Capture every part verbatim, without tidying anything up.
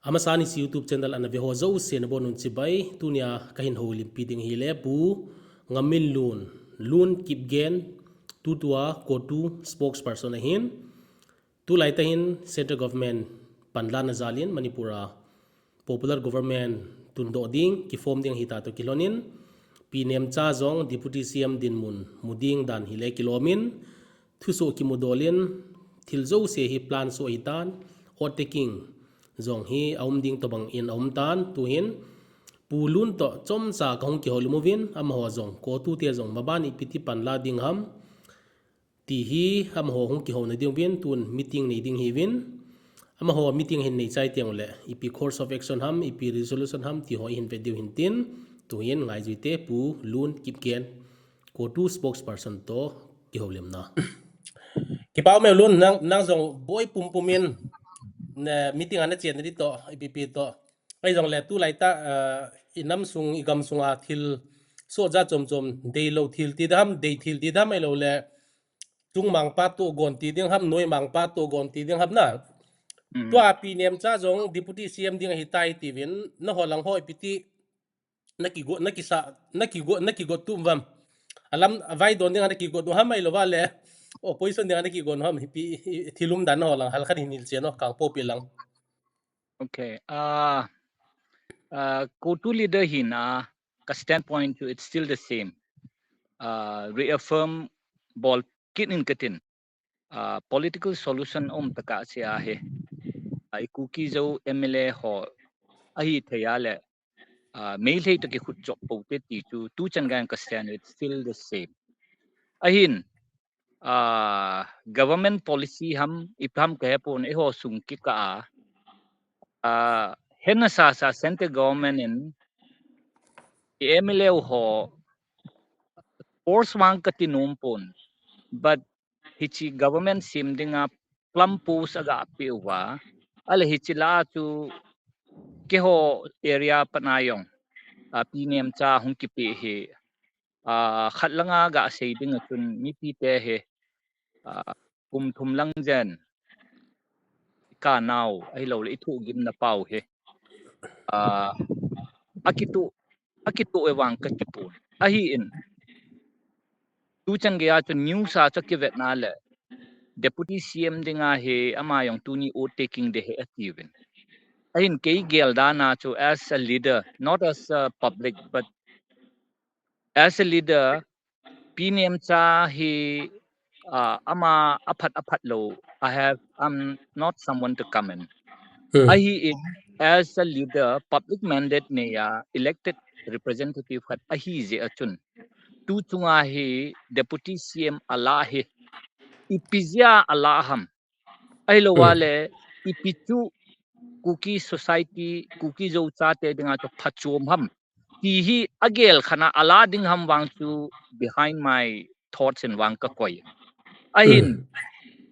Amasan hiche YouTube channel ana ve ho jouse nabonun chibai, tunia kahin houlimpi ding ahile Pu Ngaminlun, Lun Kipgen, tutua CoTU spokesperson ahin, tulai tah hin Central Government panlana jalin Manipur a popular government tundoh ding, kiform ding ahita toh kilhonin, Pi Nemcha jong Deputy C M dinmun mu ding dan hile kilomin, thusoh kimudolin, thil jouse hi plan soh ahitan, oath taking jong hi aum ding tobang in aum tan, tuhin Pu Lun toh chomcha kahung kihoulim uvin, amaho jong CoTU te jong maban ipi ti panla ding ham, ti hi amaho hung kihouna ding uvin, tun meeting nei ding hiuvin, amaho meeting ahin nei chai teng ule ipi course of action ham, ipi resolution ham, ti ho ihin vet diu hintin, tuhin ngaijuite Pu Lun Kipgen, CoTU spokesperson toh kihoulimna. Kipa um e Lun, nang, nang jong boi pumpum in, meeting a nachen ding toh, ipi ipi toh. Ahijongle tulai tah, inam sung, igam sunga thil soh jat chom chom, deilou thil ti ding ham, dei thil ti ding ham, ahiloule chungmang pa tohgon ti ding ham, noimang pa tohgon ti ding ham na. Tua Pi Nemcha jong Deputy C M ding ahitai tiuvin, naho lang ho ipi ti nakigot, nakisa, nakigot, nakigot tum uvam? Alam, avaidon dinga nakigot u ham, ahilouva le opposition dinga nakigot u ham, ipi thil um dan naho lang, halkhat hin hilchen o, Kangpokpi lang. Okay. CoTU leader hina ka standpoint chu it's still the same. Reaffirm bol kit in katin. Political solution um tah kasei ahi. I Kuki Zo M L A ho ahithei a le, Meitei toh kikhut chop pou te ti chu tuchan geiya ka stand it's still the same. Ahin, government policy ham ipi ham kahepon, eiho sung kikah a, hena sasa central government in M L A ho force vang kati nom pon, but hiche government sem dinga plum post aga peh uva, ale hiche lah a chu keiho area pana jong Pi Nemcha hung kipeh hi, khat langa gasei dinga chun mipite hi kum thum lang jen ikanau ahiloule ithohgimna pau hi akitoh, akitoh e vang katipon. Ahin, tuchan geiya chu news a chu kivetna le Deputy C M dinga hi ama jong tuni oath taking ding ahi atiuvin. Ahin kei gel dan a chu as a leader, not as a public, but as a leader, Pi Nemcha hi ama aphat aphat lou, I have, I'm not someone to comment. Ahin, as a leader, public mandate neiya elected representative khat ahi jeh a chun, tu chunga hi Deputy C M alah hi ipi jeh a alah ham, ahilouva le ipi chu Kuki society, Kuki Zo chate dinga chu phachom ham, ti hi agel khat a alah ding ham vang chu behind my thoughts in vang kakoi. Ahin,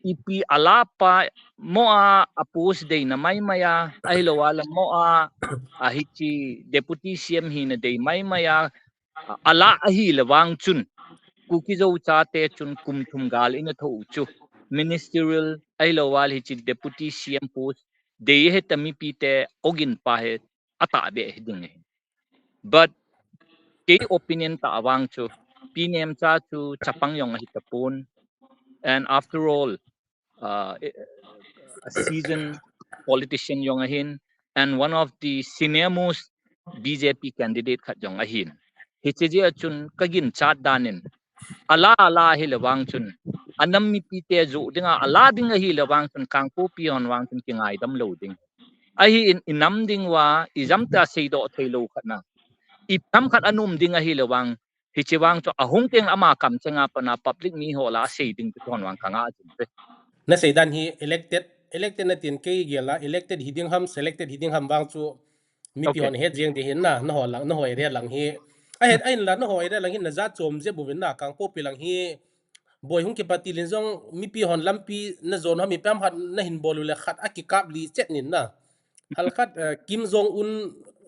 ipi alah pa, mo a post deina maimai a, ahilouva le mo a hiche Deputy C M hina dei maimai a, alah ahile vang chun, Kuki Zo chate chun kum thum gal ina thou chu ministerial ahilouva le hiche Deputy C M post dei hita mipite ogin pa hi atahbeh hiding ahi. But kei opinion tah a vang chu, Pi Nemcha chu chapang jong ahitapon, and after all, a seasoned politician jong ahin, and one of the senior most B J P candidate khat jong ahin. Hiche jeh a chun kaginchat dan in, alah, alah ahile vang chun, anam mipite joh dinga alah ding ahile vang chun, Kangpokpi hon vang chun kingaidam lou ding. Ahin, inam ding uva ijemtia seidoh theilou khat na, ipi ham khat ana um ding ahile vang, hiche vang chu ahung teng ama kamcheng a pana public miho lah a sei ding chu chun vang kangah jing te. Nasei dan hi elected, elected natin kei gel a, elected hiding ham, selected hiding ham vang chu mipi hon het jeng ding ahin na, naho lang, naho area lang hi. Ahet, ahinla naho area lang hi najat chom jep uvin na, Kangpokpi lang hi boi hung kipat til in jong mipi hon lampi najon ham, ipi ham khat nahin bol ule khat akikap li chet nin na. Halkhat Kim Jong Un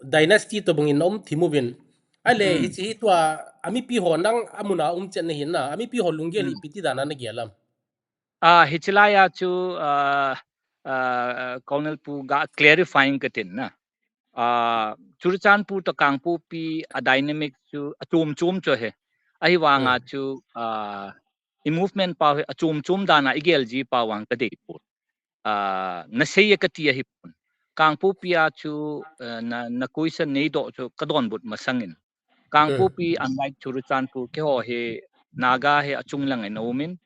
dynasty tobang in naum thim uvin. Ahile hiche hi tua amipi ho nang amun a um chet nahin na, amipi ho lunggel ipi ti dan a nagel am? Hiche laiya chu uh, Colonel Pu ga clarifying katin na. Uh, Churachandpur to Kangpokpi a dynamic chu achom chom chu ahi. Ahivanga chu uh, i movement pa hi achom chom dana i gel ji pa vang ka dei pu. Uh, na sei ka ti ahi pun. Kangpokpi a chu uh, na, na question nei doh chu ka donbut masangin. Kangpokpi unlike Churachandpur keiho hi Naga hi achung lang in a um in.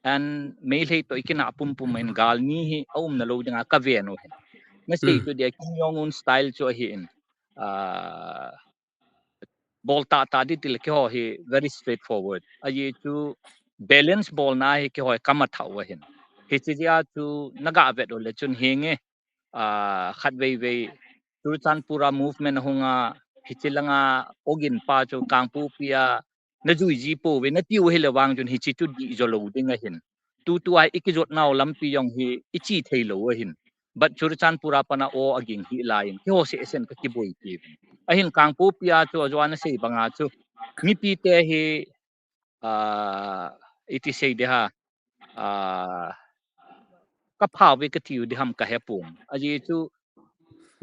And Meitei to i kinah pumpum in gal ni hi a umna lou dinga ka ven u hin. Na sei chu dia Kim Jong Un style chu ahi in. Uh, bol tah tah di ti le keiho hi very straightforward. Ajeh chu balance bolna hi keiho hi ka matha u ahin. Hichi jeh a chu na ga vet u le chun hi nge, ah, khatvei vei Churachandpur a movement a hung a, hichi langa ogin pa chu Kangpokpi a na jui ji pouve na tiu hi le vang chun hichi chu dih jo lou ding ahin. Tutu a i kijot nau lampi jong hi i chi thei lou ahin. But Churachandpur a pana o aging hi lai in keiho seh seh in ka kiboi ti. Ahin Kangpokpi a chu ajo a na sei banga chu mipi te hi, ah, iti sei de ha, ah, ka phau ve ka tiu di ham ka he pung. Ajeh chu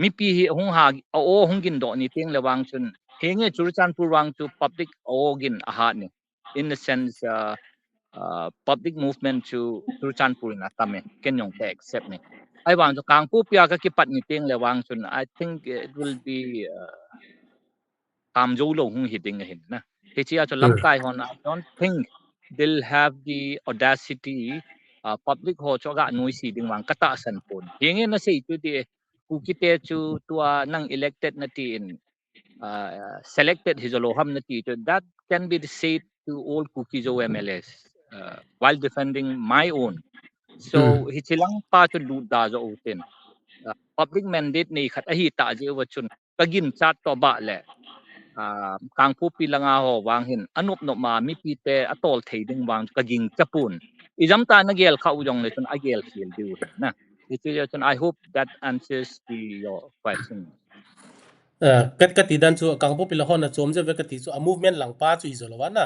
mipi hi hung ha, a o hung gin doh ni teng le vang chun hi nge Churachandpur vang chu public a o gin a hat ni. In the sense, uh, uh, public movement chu Churachandpur in a tam e, ken jong ka accept ni. Ahivang chu Kangpokpi a ka kipat ni teng le vang chun, I think it will be, uh, tam jo lou hung hi ding ahin na. Hichi a chu lamkai hon, I don't think they'll have the audacity, uh, public ho chu ga nuisi ding vang ka tahsan pon. Hi nge na sei chu ti, Kuki te chu tua nang elected na ti in, uh, selected hi jo lou ham na ti chu, that can be said to all Kuki Zo M L As, uh, while defending my own. So, hichi lang pa chu lut da jo u tin. Uh, public mandate nei khat ahi ta jeh uva chun, ka gin chat to ba le, ah, Kangpokpi langa ho vang hin, anop nop ma mipi te atol thei ding vang ka ging cha pun. I jam ta na gel kha u jong le chun a gel khel diu hin na. Hichi le chun, I hope that answers the, your question. Eh, ka, ka ti dan chu Kangpokpi la hon na chom je ve ka ti chu a movement lang pa chu i jo lou va na.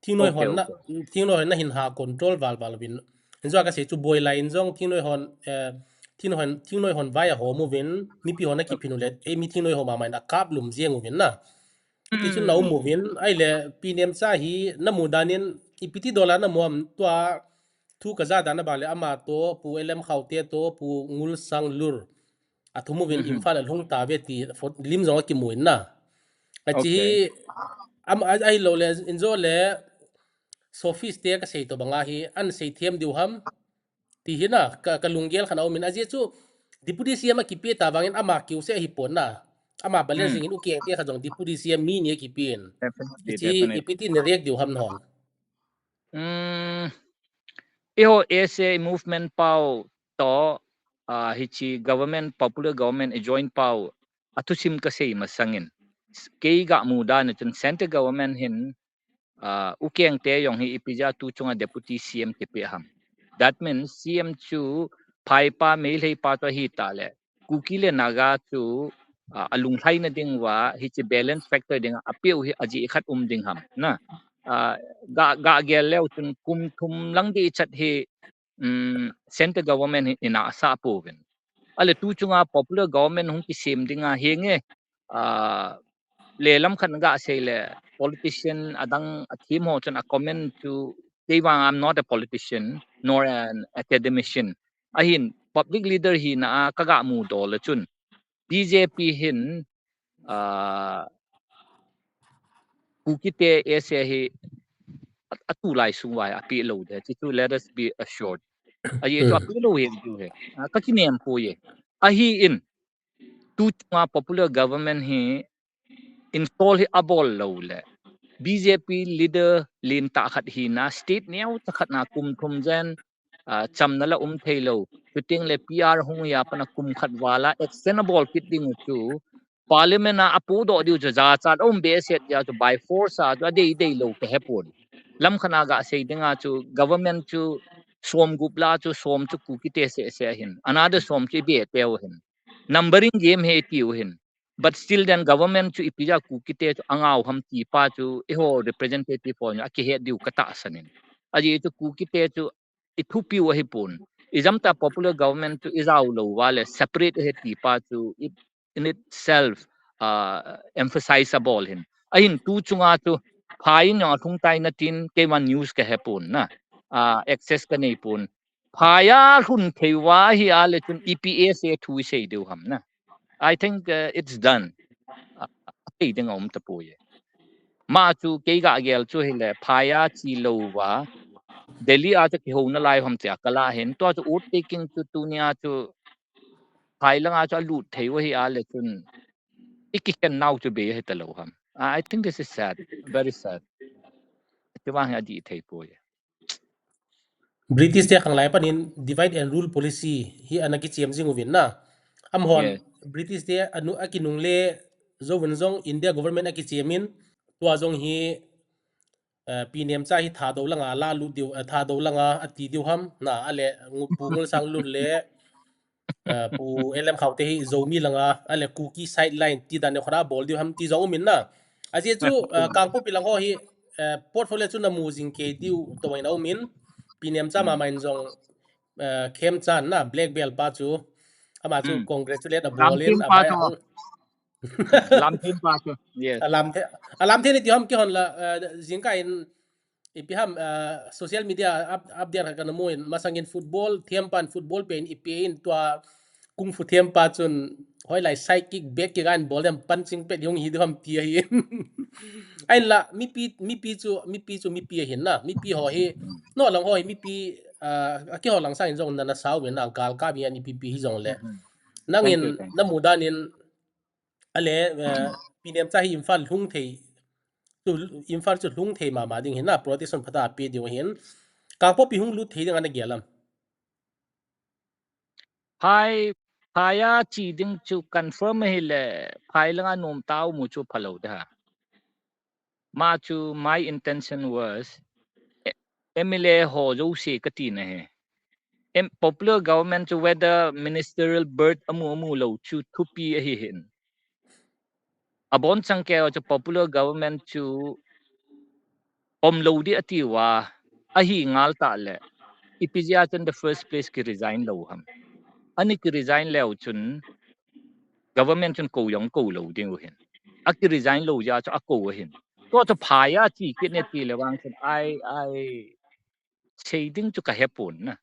Thingnoi hon na, thingnoi hon na hin ha control val val vin. Injo ka sei chu boi lai in jong thingnoi hon, eh, thingnoi hon, thingnoi hon vai a ho mu vin, mipi hon na kiphin u le, eh, mi thingnoi ho ma mai na kap lum jeng u vin na. Ti chu na um u vin, ai le Pi Nemcha hi na mu dan in, ipi ti dola na mu am tua thu ka ja dan a ba le ama to, Pu L M Khaute to, Pu Ngulsang Lur. A thu mu vin Imphal a lhung ta ve ti, lim jong a kimu in na. Achi hi, am, ai, ai lo le, injo le, Sophist te ka sei to banga hi, an sei thiam diu ham, ti hi na, ka, ka lunggel khan a um in, ajeh chu, Deputy C M a kipe ta vangin ama kiu se hi pon na. Ama balen sing in u ke te kha jong Deputy C M mi ni a kipe in. Definitely, ichi, definitely. Ipi ti na react diu ham non. Um, eiho S A movement pau to, uh, hichi government, popular government a join pau, a thusim ka sei masangin. Kei ga mu dan a chun center government hin, uh, u keng te jong hi ipi ja tu chunga deputy C M kipe ham. That means C M chu phai pa, Meitei pa to hi ta le. Kuki le Naga chu, ah, a lunglhai na ding va, hichi balance factor ding a, a piu hi a ji khat um ding ham, na. Ah, ga, ga gel leu chun kum thum lang di chat hi, um, center government hi ina sa pu vin. Ale tu chunga popular government hung kisem ding a hi nge, ah, le lam khat ga sei le politician adang a thim ho chun a comment chu kei vang I'm not a politician nor an academician. Ahin public leader hi na a ka ga mu do le chun B J P hin, ah, Kuki te S A hi a, a tu lai sung vai a pi lo de. Chi tu let us be assured. A ye chu a pi lo he ju he. A ka ki nem po ye. A hi in tu chunga popular government hi install hi a bol lo le. B J P leader lin ta khat hi na state neo ta khat na kum thum jen, ah, chamna la um thei lo. Chuting le P R hung ya pana kum khat vala extend a bol kit ding u chu parliament a apu do diu chu ja cha um be set ya chu by force a chu a dei dei lo ka he pon. Lam khat na ga sei ding a chu government chu som gup la chu som chu Kuki te se se hin. Another som chu be te u hin. Numbering game he ti u hin. But still then government chu ipi ja Kuki te chu angau ham ti pa chu eiho representative ho a ki he diu ka tahsan in. A ji chu Kuki te chu i thupiu ahi pon. Ijam ta popular government chu ijao lou uva le separate ahi ti pa chu it, in itself, uh, emphasize abol ahin. Ahin tu chunga chu phai in jong alhung tai natin keiman news kahe pon na. Uh, access kanei pon. Phai a lhun thei uva ahile chun ipi ase thu isei diu ham na. I think, uh, it's done. Uh, thei ding aum tapoi. Ma chu kei gagel chu hile phai a chi lou uva Delhi a chu kihouna lai ham tia kala ahin. Tua chu oath taking chu tunia chu phai langa chu alut thei u ahile chun ikikhen nau chu bei ahi talou ham. I think this is sad, very sad. Chuvang hi adih thei poi. British te khanglai panin divide and rule policy hi ana kichem jing uvin na. Amahon British te anu akinungle jouvin jong India government akichemin tua jong hi, eh, Pi Nemcha hi Thadou langa lalut diu, eh, Thadou langa ati diu ham na, ale Pu Ngulsang Lun le, eh, Pu L M Khaute hi Zomi langa, ale Kuki sideline ti dan ne khona bol diu ham ti jong umin na. Ajeh chu, eh, Kangpokpi lang ho hi, eh, portfolio chu namu jing kei diu toh ahin aumin, Pi Nemcha mama in jong, eh, Khemchand na Black Belt pa chu, ama chu congratulate abol in, Lamthem pa chu. Lamthem pa chu. Yes. Alamthem, alamthem ni ti ham kihon la, eh, jingkah in ipi ham, eh, social media up, update khat kana mu in, masangin football thempan football pen ipi in tua kung fu thempa chun hoilai side kick back kick an bol dem punching pet hung hi diu ham ti ahi. Ahinla mipi, mipi chu, mipi chu mipi ahin na, mipi ho hi, no lang ho hi mipi, ah, akiho lang sangin jong nana sauvin na, galkap hi an ipi pi hijongle. Nangin namu danin ale, eh, Pi Nemcha hi Imphal lhung thei, chu Imphal chu lhung thei mama ding ahin na, protection phatah a pe diu ahin. Kangpokpi hung lut thei ding ana gel am? Phai, phai a chi ding chu confirm ahile, phai langa nom tau mu chu phalou de ha. Ma chu my intention was, eh, M L A ho jouse kati na ahi. Em, popular government chu whether ministerial berth amu amu lou chu thupi ahi hin. Abon chang keu chu popular government chu umlou di ati uva, ahi ngal tah le, ipi jeh a chun the first place kiresign lou ham. Ani kiresign leu chun, government chun kou jong kou lou ding u hin. Akiresign lou jeh a chu akou ahin. Tua chu phai a chi kit ne ti le vang chun, ai, ai, sei ding chu kahe pon na.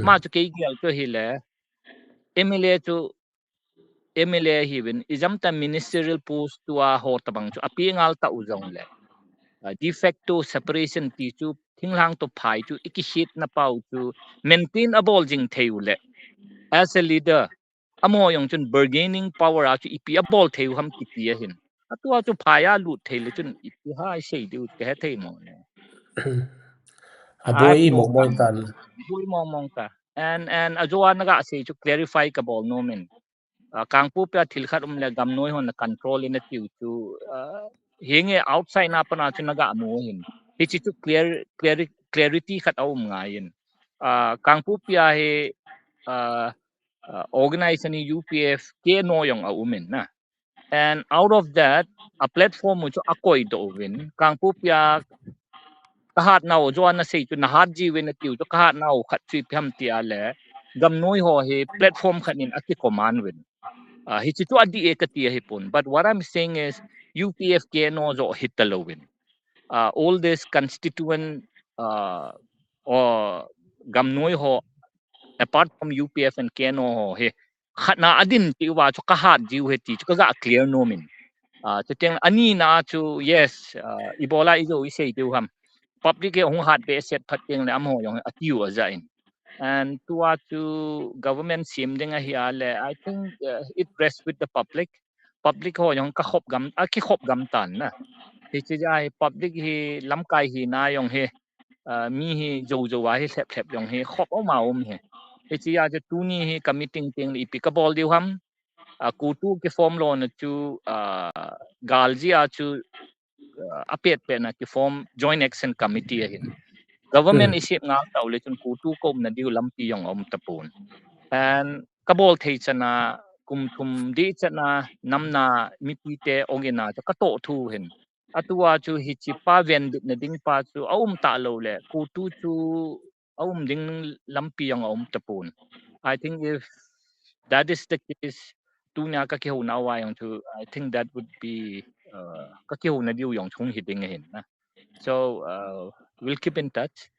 Ma chu kei gel chu ahile, M L A chu M L A ahiuvin, ijam ta ministerial post tua ho tabang chu ape ngal tau jongle, ah, de facto separation ti chu thinglhang toh phai chu ikikhetna pau chu maintain abol jing thei u le, as a leader, amaho jong chun bargaining power a chu ipi abol thei u ham kiti ahin. Atua chu phai a lut thei le chun ipi ha isei diu kahe thei mo ne. Aboi mong mong tan. Aboi mong mong ta. And, and ajo a naga sei chu clarify kabol nom in. Ah, Kangpokpi a thil khat um le gamnoi hon na control in atiu chu, ah, hinge outside na pana chu naga mu ahin. Hichi chu clear, clear, clarity khat aum ngai in. Ah, Kangpokpi a hi, ah, ah, organization hi U P F K N O jong aum in na. And out of that, a platform chu akoi doh uvin, Kangpokpi a kahat nau, jo ana sei chu nahat jiuvin atiu chu kahat nau khat chu ipi ham tia le, gamnoi ho hi platform khat in akicommand uvin. Ah, hichi chu adih e kati ahi pon. But what I'm saying is, U P F K N O jo hita louvin. Ah, all this constituent, ah, or gamnoi ho, apart from U P F and K N O ho hi, khatna adin ti uva chu kahat jiu ahi ti chu kaga clear nom in. Ah, chuteng anina chu, yes, ah, ibola ijo isei diu ham. Public hi hung hat behseh phat teng le amaho jong atiu aja in. And tua chu government sem ding ahi a le, I think, uh, it rests with the public. Public ho jong kakhop gam, akikhop gam tan na. Hichi jeh a hi public hi lamkai hina jong hi, uh, mi hi jo jo a hi lhep lhep jong hi khop um a um hi. Hichi a chu tuni hi ka meeting teng le ipi kabol diu ham. Ah, CoTU kiform louna chu, ah, gal jeh a chu, ah, apet pet na kiform Joint Action Committee ahin. Government isem ngal tau le chun CoTU ka umna diu lampi jong aum tapon. And kabol thei chan a kum thum ding chan a namna mipite ogin a chu katoh thu hin. Atua chu hichi pa vendit na ding pa chu aum talou le CoTU chu aum ding lampi jong aum tapon. I think if that is the case, tunia ka kihouna uva jong chu, I think that would be, uh, ka kihouna diu jong chu hung hi ding ahin na. So, uh, we'll keep in touch.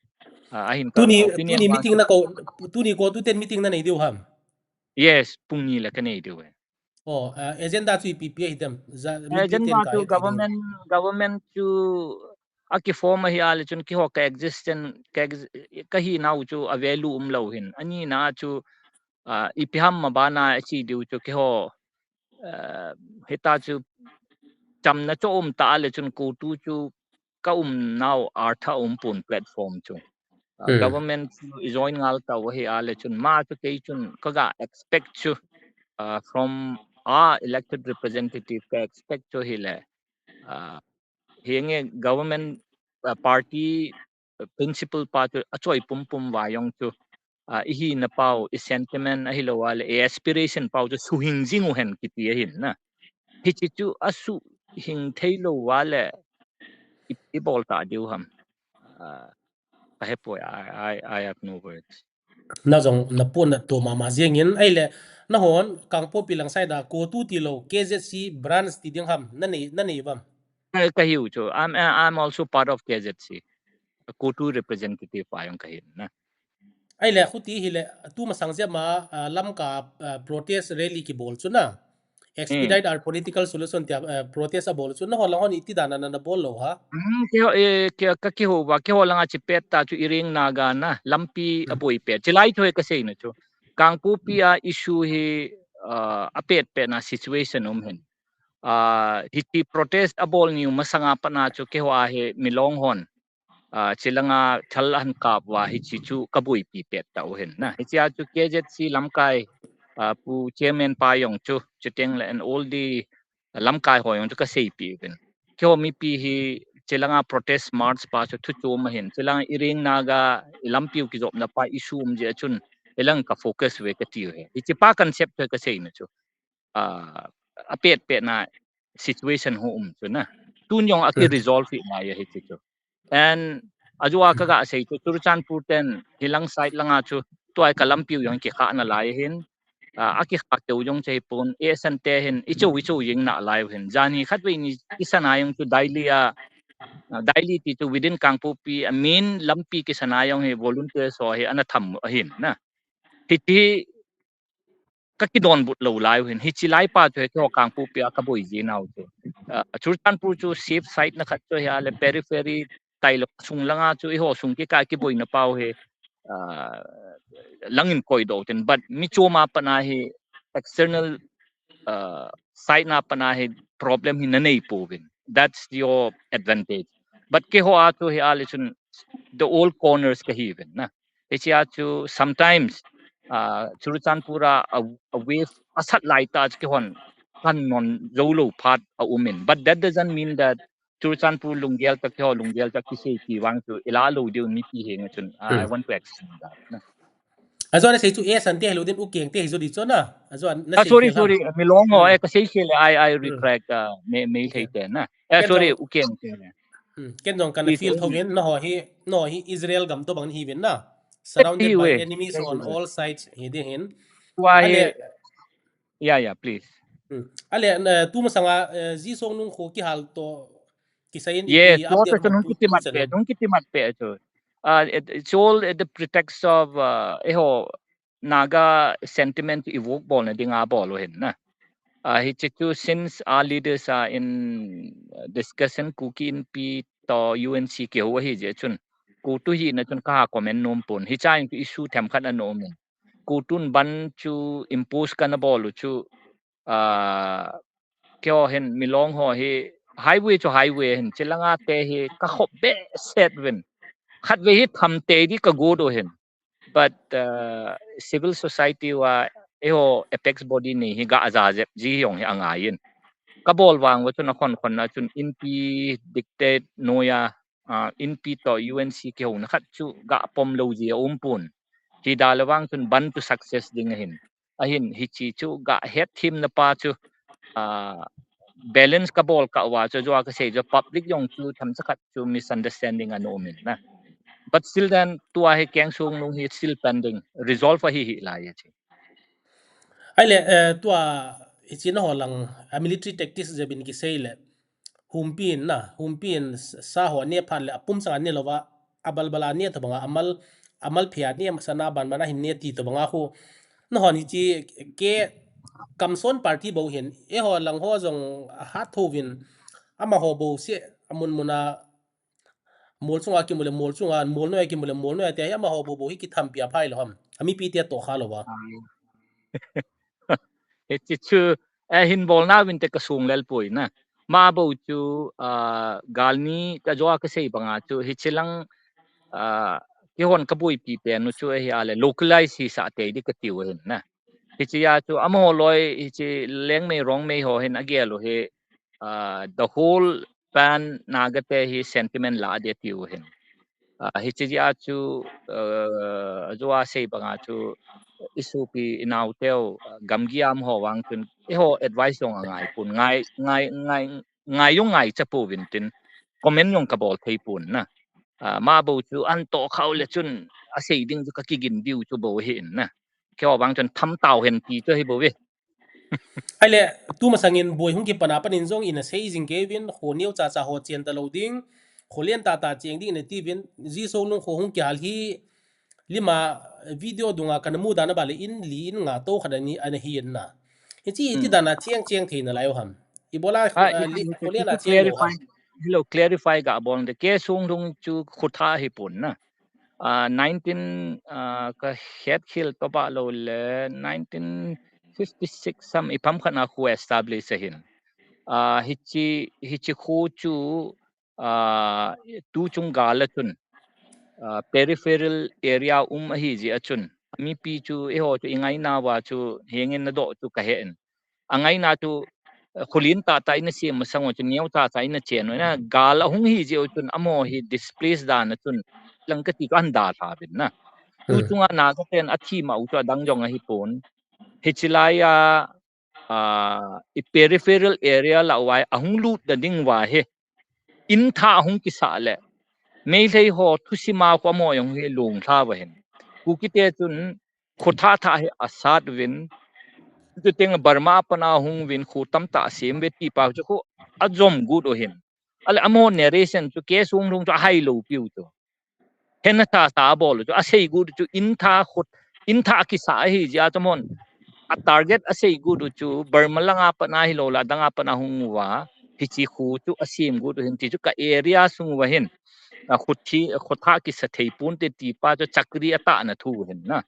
Uh, ahin ka, tuni, uh, tuni meeting na ko, tuni CoTU ten meeting na nei diu ham? Yes, pung ni le ka nei diu e. Oh, uh, agenda chu ipi pi ahi dem? Agenda chu government, government chu a kiform ahi a le chun keiho ka existence, ka ex-, ka hinau chu a value umlou hin. Ani na chu, uh, ipi ham ma bana a chi diu chu keiho, uh, hita chu chamna chu um ta a le chun CoTU chu ka umnau artha umpon platform chu. Uh, government chu i join ngal tau ahi a le chun ma chu kei chun ka ga expect chu, uh, from our elected representative ka expect chu hi le, uh, hi nge government, uh, party, uh, principle pa chu a choi pumpum va jong chu, uh, i hina pau, i sentiment ahilou a le, i aspiration pau chu suhing jing u hen kiti ahin na. Hichi chu a suhing theilou va le, i, i bol ta diu ham. Uh, ka hepoi, I, I, I have no words. Na jong na pon na to mama jeng in, ahile, na hon, Kangpokpi lang side a, CoTU tilou, KZC branch ti ding ham, na nei, na nei vam? Eh, ka hiu chu, I'm, I'm also part of KZC, CoTU representative pa jong ka hin na. Ahile, khuti hile, tu masang jep ma, ah, Lamka, ah, protest rally kibol chu na. Expedite our political solution tia, eh, protest abol chu. Na hon lang hon iti dan a na, na bol lou ha? Hmm, keiho, eh, kei, ka kihou va, keiho langa chi pet ta chu Iring Naga na, lampi aboi pet. Chi lai thoi ka sei na chu. Kangpokpi a issue hi, uh, a pet pet na situation um hin. Uh, hichi protest abol niu masanga pat na chu keiho a hi Milong hon. Ah, chilanga thal ahin kap uva hichi chu ka boipi pet tau hin na. Hichia chu KZC lamkai, ah, pu chairman pa jong chu, chuteng le and all the lamkai ho jong chu ka seipi uvin. Keiho mipi hi chilanga protest march pa chu thu chom ahin. Chilanga Iring Naga i lampiu kijopna pa issue um jeh a chun ilang ka focus ve ka tiu hi. Hichi pa concept ka seina chu. Ah, a pet pet na situation ho um chu na. Tun jong a ki resolve hi na ya hichi chu. And ajua ka ga sei chu Churachandpur ten hilang side langa chu tua ka lampiu jong kikha na lai hin. Ah, a kikha keu jong che pon, eh, san te hin i chu, i chu jing na lai hin. Jani khat ve ni i sana jong chu Daily a, ah, Daily ti chu within Kangpokpi a main lampi kisana jong hi volunteer so hi ana tham ahin na. Hichi ka kidonbut lou lai hin, hichi lai pa chu hi keiho Kangpokpi a ka boi ji nau chu. Ah, Churachandpur chu safe side na khat chu hi a le periphery tailou sung langa chu eiho sung kikah kiboi na pau hi, ah, langin koi do tin, but mi chom a pat na hi external, ah, side na pat na hi problem hi na nei pouvin. That's your advantage. But keiho a chu hi a le chun the all corners ka hi uvin na. Hichia chu sometimes, ah, Churachandpur a, a, a wave a sat lai ta chu keihon kan non jou lou phat a um in. But that doesn't mean that Churachandpur lunggel ta keiho lunggel ta kisei ti vang chu i la lou diu mipi henga chun, ah, I want to extend that na. Ajua na sei chu eh san te helou din u keng te hi jo di chu na. Ajua na, ah, sorry, sorry. Milong ho, eh, ka sei sei le, I, I retract, ah, me, me sei te na. Eh, sorry, u keng te. Hmm. Ken jong kana feel thou in, na ho hi, na ho hi Israel gam to bang hi vin na. Surrounded by enemies on all sides, hi ding hin. Tua hi. Ale, yeah, yeah, please. Hmm. Ale, na, tu masanga, eh, J Songnung kho kihal to, kisai in. Yes, tua ta chun hung kitimat pe, hung kitimat pe chu. Ah, it, it's all at the pretext of, uh, eiho, Naga sentiment evoke bolna dinga bol u hin na. Ah, hichi chu since our leaders are in discussion, Kuki Inpi to U N C kihou ahi jeh chun, CoTU hina chun ka comment nom pon. Hicha in chu issue themkhat ana um in. CoTUn ban chu impose kana bol u chu, ah, keiho hin Milong ho hi highway chu highway hin, chilanga te hi ka khop behseh uvin. Khatvei hi tham tei di ka got u hin. But, uh, civil society uva eiho apex body ni hi ga aja jep ji jong hi angai in. Ka bol vang uva chun akhon khon na chun Inpi dictate noiya, uh, Inpi to U N C kihouna khat chu ga pom lou ji a um pon. Hi da le vang chun ban chu success ding ahin. Ahin hichi chu ga het thim na pa chu, ah, balance ka bol kah uva chu, jua ka sei chu public jong chu themcha khat chu misunderstanding ana um in na. But still then, tua hi Keng Sung Lung hi still pending. Resolve ahi hi lai ahi. Ahile, eh, tua, hichi na ho lang, a military tactics jeh in kisei le. Humpin na, humpin sa ho ne phat le, apum sanga ne lova, abalbala ne tabanga, amal, amal phia ne, masana ban mana hin ne ti tabanga ho. Na ho ni chi, ke, kamson party bo hin, e ho lang ho jong, hat tho vin, ama ho bo se, amun muna, Mol chunga kimu le mol chunga, mol noi kimu le mol noi te, ama ho bo bo hi kithampi a phai lo ham. Ami pi te to kha lo ba. Hichi chu, eh, hin bol na vin te ka sung lel poi na. Ma bo chu, ah, gal ni ka jo a ka sei banga chu, hichi lang, ah, kihon ka bui pi pen nu chu, eh, hi a le localize hi sa te di ka tiu hin na. Hichi ya chu, ama ho loi, hichi leng mei rong mei ho hin a gel u hi, ah, the whole pan Naga te hi sentiment la de tiu hin. Ah, hichi a chu, ah, jo a sei banga chu, i supi i nau teu, ah, gamgi am ho vang chun, i ho advice jong a ngai pun, ngai, ngai, ngai, ngai jong ngai cha pu vin tin, comment jong ka bol thei pun na. Ah, ma bo chu an to khau le chun, a sei ding chu ka kigin diu chu bo hi in na. Ke ho vang chun tham tau hen ti chu hi bo ve. Ahile, tu masangin boi hung kipan a panin jong ina sei jing kei vin, kho neo cha cha ho chen ta lo ding, kho len ta ta cheng ding ina ti vin, ji so lung kho hung kihal hi, lima video dunga kana mu dan a ba le in li in nga to khat ani, ana hi in na. Hichi, hiti dan a cheng cheng thei na lai u ham. I bola, ah, ah, li, kho len a cheng lo ham. Hello, clarify ga bol de. Ke sung lung chu khutha hi pun na. Ah, nineteen, ah, ka het khel to ba lo le, nineteen fifty-six sam i pam khat na khu establish ahin. Ah, hichi, hichi khu chu, ah, tu chung gal a chun, ah, peripheral area um ahi ji a chun. Mi pi chu, i ho chu i ngai na wa chu, hengin na do chu ka he in. A ngai na chu, eh, kho len ta ta ina sem masang u chu neo ta ta ina chen u na gal a hung hi ji u chun ama ho hi displace dan a chun lang ka ti chu an da tha vin na. Tu chunga Naga ten a thi ma u chu a dang jong ahi pun. Hichi lai a, ah, i peripheral area la wai a hung lut da ding wa he. In tha hung kisa le. Meitei ho thusim a khu ama ho jong hi lung tha va hin. Kuki te chun khutha tha hi a sat vin. Chuteng Burma pana hung vin khu tam ta sem ve ti pa chu khu a jom gut u hin. Ale ama ho narration chu ke sung lung chu a hai lo piu chu. Hen na sa sa bol chu a sei gut chu in tha khut, in tha kisa hi ji a chu mon. A target a sei gut chu Burma langa pana hi lo la danga pana hung wa. Hichi khu chu a sem gut hin ti chu ka area sung wa hin. A khut thi, khutha kisa thei pun te ti pa chu chakri a ta na thu hin na.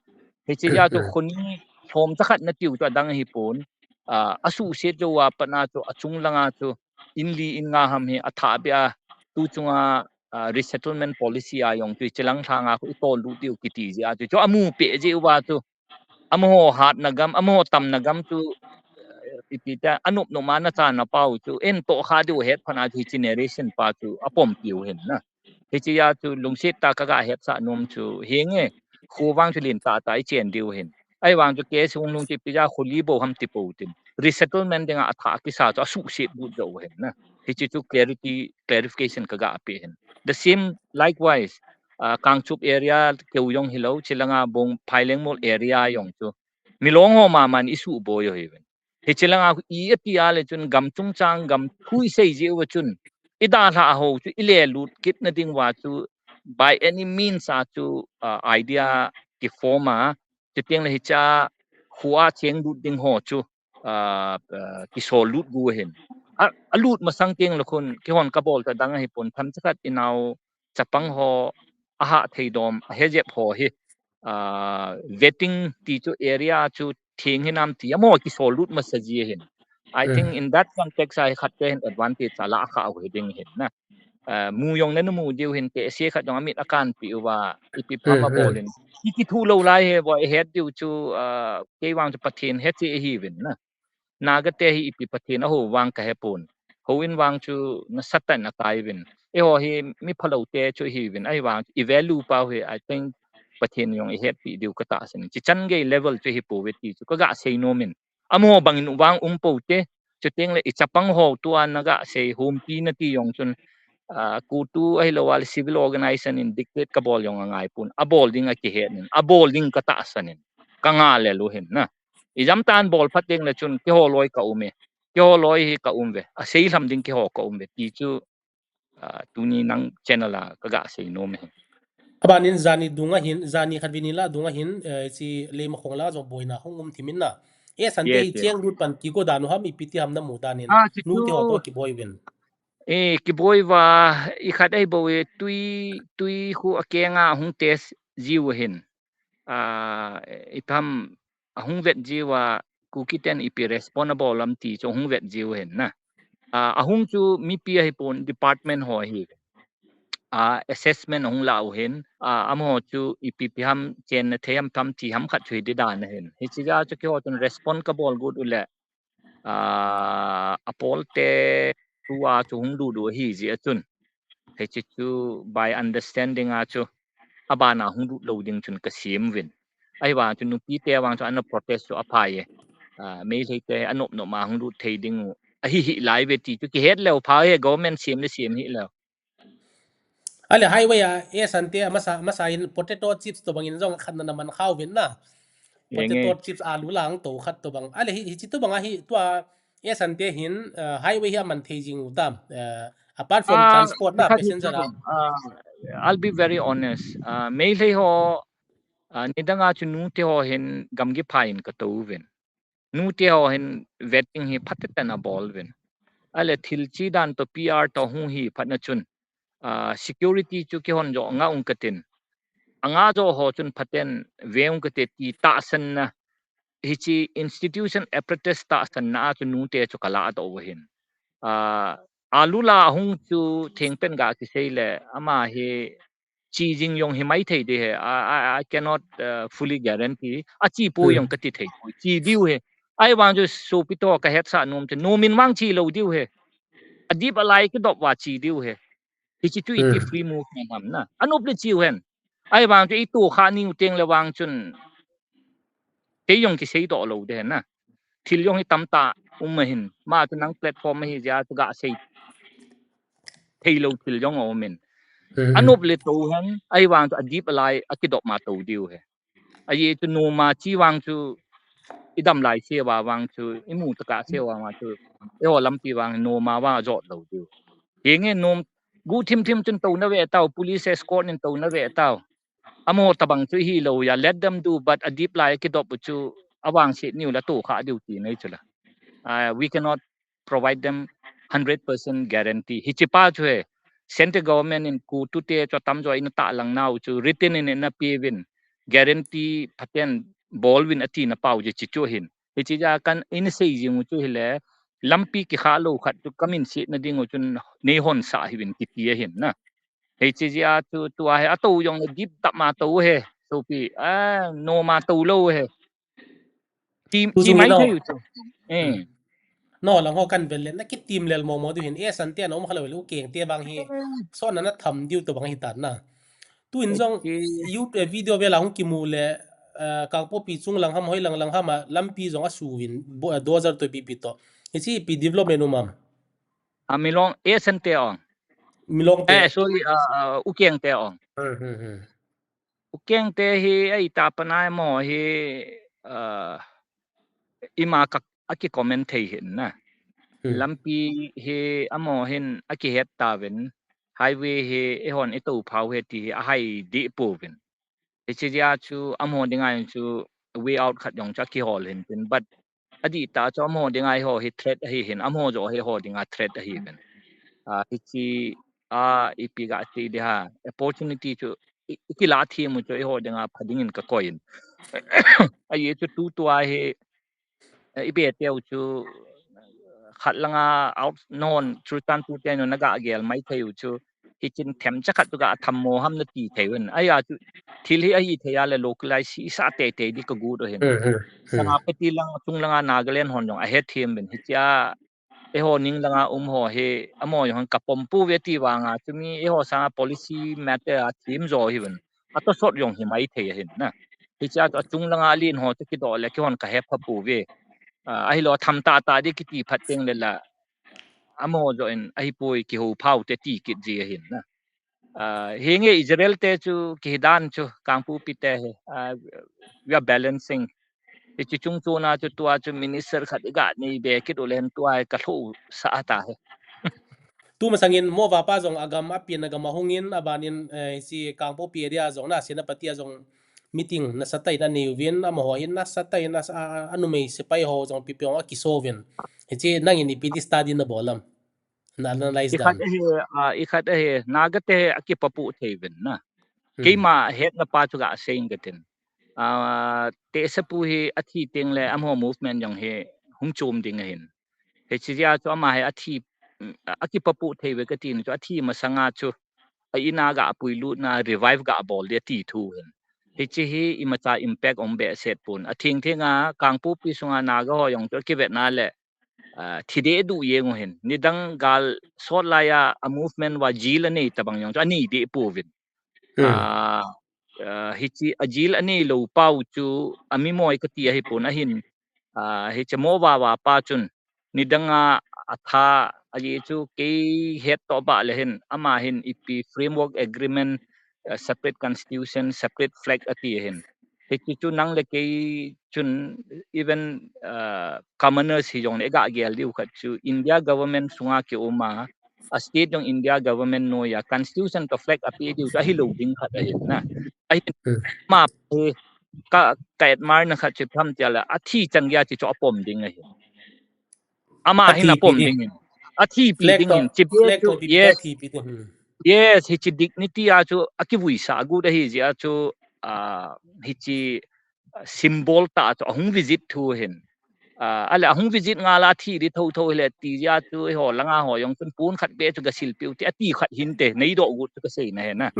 Hichi a chu khu ni lhom cha khat na tiu chu a dang hi pun. Ah, a su se chu wa pana chu a chung langa chu in li in nga ham hi a tha be a tu chunga, ah, resettlement policy a jong chu i chilang lhanga khu i tol lut diu kiti ji a chu chu a mu pe ji u wa chu. Ama ho hat na gam, ama ho tam na gam chu, eh, ipi ta, a nup nup ma na cha na pau chu, en to kha diu het phan a chu hichi narration pa chu, a pom piu hin na. Hichi a chu lungset ta ka ga het sa nom chu, henge, khu vang chu len ta ta i chen diu hin. Ai vang chu ke sung lung chi pi ja khu li bo ham ti po tin. Resettlement dinga a tha kisa chu a su set bu jo hin na. Hichi chu clarity, clarification ka ga pe hin. The same likewise, ah, Kangchup area keu jong hi lo, chilanga bong Phailengmol area jong chu. Milong ho ma man i su bo jo hi vin. Hichi langa i a ti a le chun gam chungchang gam thu i sei ji u chun. I da hla ho chu i le lut kit na ding wa chu by any means a chu, ah, idea ki form a, chu tiang le hicha khu a cheng lut ding ho chu, ah, ah, ki sol lut gu hin. A, a lut masang tiang le khun ki hon ka bol ta dang hi pon tham cha khat i nau chapang ho a ha thei dom a he jep ho hi. Ah, vetting ti chu area chu thing hinam ti a mo ki sol lut masa ji hin. I think in that context a hi khat te hin advantage a la kha u hi ding hin na. Ah, mu jong na nu mu diu hin te se khat jong a mit a kan pi u va ipi pha ma bol in. Ki ki thu lo lai he bo i het diu chu, ah, kei vang chu Pathen he che hi vin na. Naga te hi ipi Pathen a ho vang ka he pon. Ho in vang chu na Satan a kai vin. E ho hi mi phalo te chu hi vin. Ai vang i value pa hi, I think Pathen jong i het pi diu ka ta sin. Chi chan gei level chu hi po ve ti chu ka ga sei nom in. Amo bang in vang um po te. Chu teng le i chapang ho tua na ga sei hom pi na ti jong chun. ah, CoTU ahilou a le civil organization in dictate kabol jong angai pon. Abol ding akihet in, abol ding katahsan in, kanga lel u hin na. Ijam tan bol phat teng le chun keiho loi ka um e. Keiho loi hi ka um ve. Asei lham ding keiho ka um ve. Ti chu, ah, tuni nang channel a kaga sei nom e. Abanin jani dunga hin, jani khat vin ila dunga hin, eh, chi Leimakhong la jong boina hung um thim in na. E Sante, yes, yes, cheng lut pan kigo dan u ham, ipi ti ham namu dan in. Ah, chu nu te ho chu to kiboi uvin. Eh, kiboi uva, ikhat ahi bou e, tui, tui khu akenga hung test jiu hin. Ah, ipi ham ahung vet jiu a, Kuki ten ipi responsible lam ti chu ahung vet jiu hin na. Ah, ahung chu mipi ahi pon, department ho ahi. Ah, assessment ahung la u hin. Ah, amaho chu ipi ipi ham chenna thei ham tham ti ham khat chu hi di dan ahin. Hichi a chu keiho chun respond kabol got u le, ah, apolte tua chu hung lut u ahi jeh chun. Hichi chu by understanding a chu abana hung lut lou ding chun kasem uvin. Ahivang chu nupi te vang chu ana protest chu aphai e. Ah, Meitei te anop nop ma hung lut thei ding u ahi hih lai ve ti chu kihet leu pha e, government sem le sem hih leu. Ale highway a, e Sante, amasa, amasa in potato chips tobang in jong khat na naman khau vin na. Enge. Potato chips, alu lang to khat tobang. Ale hi, hichi tobang ahi tua, e Sante hin, eh, highway hi aman thei jing u tam. Eh, apart from, ah, transport na, passenger a. Ah, I'll be very honest. Ah, Meitei ho, ah, nidang a chu nu te ho hin gamgi pha in katou vin. Nu te ho hin vetting hi phaten abol vin. Ale thil chi dan to P R to hung hi phat na chun, ah, security chu keihon jo nga ung katin. Anga jo ho chun phaten ve ung kate ti tahsan na, hichi institution apparatus tahsan na a chu nu te chu kala to u hin. Ah, alu la hung chu thengpen ga kisei le ama hi chi jing jong hi mai thei di he. I, I, I cannot, uh, fully guarantee. Achi poi, hmm, jong kati thei poi. Chi diu he. Ahivang chu sopi to kahet sah nom chu. Nom in vang chi lou diu he. Adip alai kidop uva chi diu he. Hichi chu iti, hmm, free movement ham na. Anop le chi u hen. Ahivang chu ito kha ni u teng le vang chun. Kei jong kisei doh lou de na. Thil jong hi tamtah um ahin. Ma chu nang platform ahi jeh a chu ga sei thei lou thil jong aum in. Hmm. Anop le to hen, ahivang chu adip alai, akidop ma to diu he. Ahi chu noma chi vang chu idam lai se uva vang chu, imu taka se uva ma chu, eiho lampi vang noma vang ajot lou diu. Henge nom, gu thim thim chun to na ve tau, police escort nin to na ve tau. Amaho tabang chu hi lou ya, let them do, but adip lai kidop u chu avangset niu la to kha diu ti nei chu la. Ah, we cannot provide them hundred percent guarantee. Hichi pa chu he, central government in CoTU te chu atam jo in atahlang nau chu, written in ana pe uvin, guarantee phaten bol uvin ati na pau je chi chu hin. Hichi ja kan in sei jing u chu hile, lampi kikha lou khat chu kamin set na ding u chun nei hon sah hih uvin kiti ahin na. Hichi jeh a chu tua hi ato jong le dip tah ma to he. Sopi, ah, noma to lou he. Tim, tu tim jong mai ino. Thei u chu. Eh. Hmm. No, lang ho kan vel le, na kitim lel mo mo diu hin, e Sante na um kha lou le, u Keng te vang hi, hmm, son na na tham diu to bang hi tan na. Tu in jong, okay, YouTube, eh, video vel a hung kimu le, eh, Kangpokpi chung lang ham, hoi lang lang ham a, lampi jong asu vin, bo-, eh, dozer to pi pi to. Hichi pi development um am. A Milong, e Sante ong. Milong te. Eh, sorry, ah, ah, u Keng te ong. Hmm, hmm, hmm. U Keng te hi, ai ta panai mo hi, ah, ima ka, aki comment thei hin na. Hmm. Lampi hi, amaho hin, akihet tauvin, highway hi, eihon ito phau he ti hi, ahai di pouvin. Hichi jeh a chu amaho dinga chu way out khat jong chu akihol hin tin, but adih tah chu amaho dinga eiho hi threat ahi hin, amaho joh hi eiho dinga threat ahi hin. Ah, hichi a ipi ga ti di ha, opportunity chu i, i kila them u chu eiho dinga pha dingin kakoi in. Ahi chu tutua hi, eh, i be teu chu, khat langa out non Churachandpur te nu na ga gel mai thei u chu, hichin themcha khat chu ga tham mo ham nati thei un. Ahi a chu thil hi ahi thei a le localize hi sa tei tei di kagot u hin. Hmm, hmm, hmm. Senapati lang, chung langa Nagaland hon jong ahe them uvin. Hichia eiho ning langa um ho hi, amaho jong hin kapom pouve ti vanga, chumi eiho sanga policy matter a them jo hi uvin. Atosot jong hi mai thei ahin na. Hichia chu achung langa alen ho chu kidoh le, keihon kahe pha pouve. Ah, ahilou tham tah tah di kiti phat teng le la, amaho joh in ahipoi, kihou phau te ti kit ji ahin na. Ah, hinge Israel te chu kihi dan chu Kangpokpi te hi, ah, we are balancing. Hiche chung chuna chu tua chu minister khat iga nei be kit u le hen tua hi ka lhusah ta hi. Tu masangin Mo vapa jong agam apen agam ahungin abanin, eh, hiche Kangpokpi area jong na Senapati a jong meeting nasatah in anei uvin, amaho hin nasatah in a, a, a, anumei sepai ho jong ipi ipi jong akiso uvin. Hiche nangin ipi ti study nabol am? Na analyze dan. Ikhat ahi, ah, ikhat ahi, Naga te akipapu thei uvin na. Hmm. Keima hetna pa chu gasei inge katin. Ah, tehsepu hi athi teng le amaho movement jong hi hung chom ding ahin. Hiche jeh a chu ama hi athi, mm, akipapu thei uve kati na chu athi masanga chu a in a ga puilut na revive ga bol ding ati thu ahin. Hiche hi imacha impact um behseh pon. Atheng theng a Kangpokpi sunga Naga ho jong chu akivet na le, ah, thi deh duh jeng u ahin. Nidang gal sot lai a, a movement uva jil anei tabang jong chu anei deh pouvin. Hmm. Ah, ah, hiche a jil anei lou pau chu ami moi kati ahi pon ahin. Ah, hiche Mo vapa chun nidang a atha aji chu kei het toh bah le hin ama hin ipi framework agreement, ah, separate constitution, separate flag ati ahin. Hiche chu nang le kei chun even, ah, commoners hi jong le iga gel diu khat chu India government sunga kium a, a state jong India government noi a constitution toh flag ape diu chu ahilou ding khat ahin na. Ahin Hmm. ama hi ka, ka admire na khat chu ipi ham tia le athi chan geiya chu apom ding ahi. Ama hin apom ding ahin. Athi pi ding ahin. Chibe chu, yes. Yes, hiche dignity a chu akivuisah agot ahi jeh a chu, ah, hiche, ah, symbol tah chu ahung visit thu ahin. Ah, ale ahung visit ngal a thi ding thotho hile ti jeh a chu eiho langa ho jong chun pon khat beh chu gasil piu ti ati khat hinte, neidoh got chu kasei na ahi na.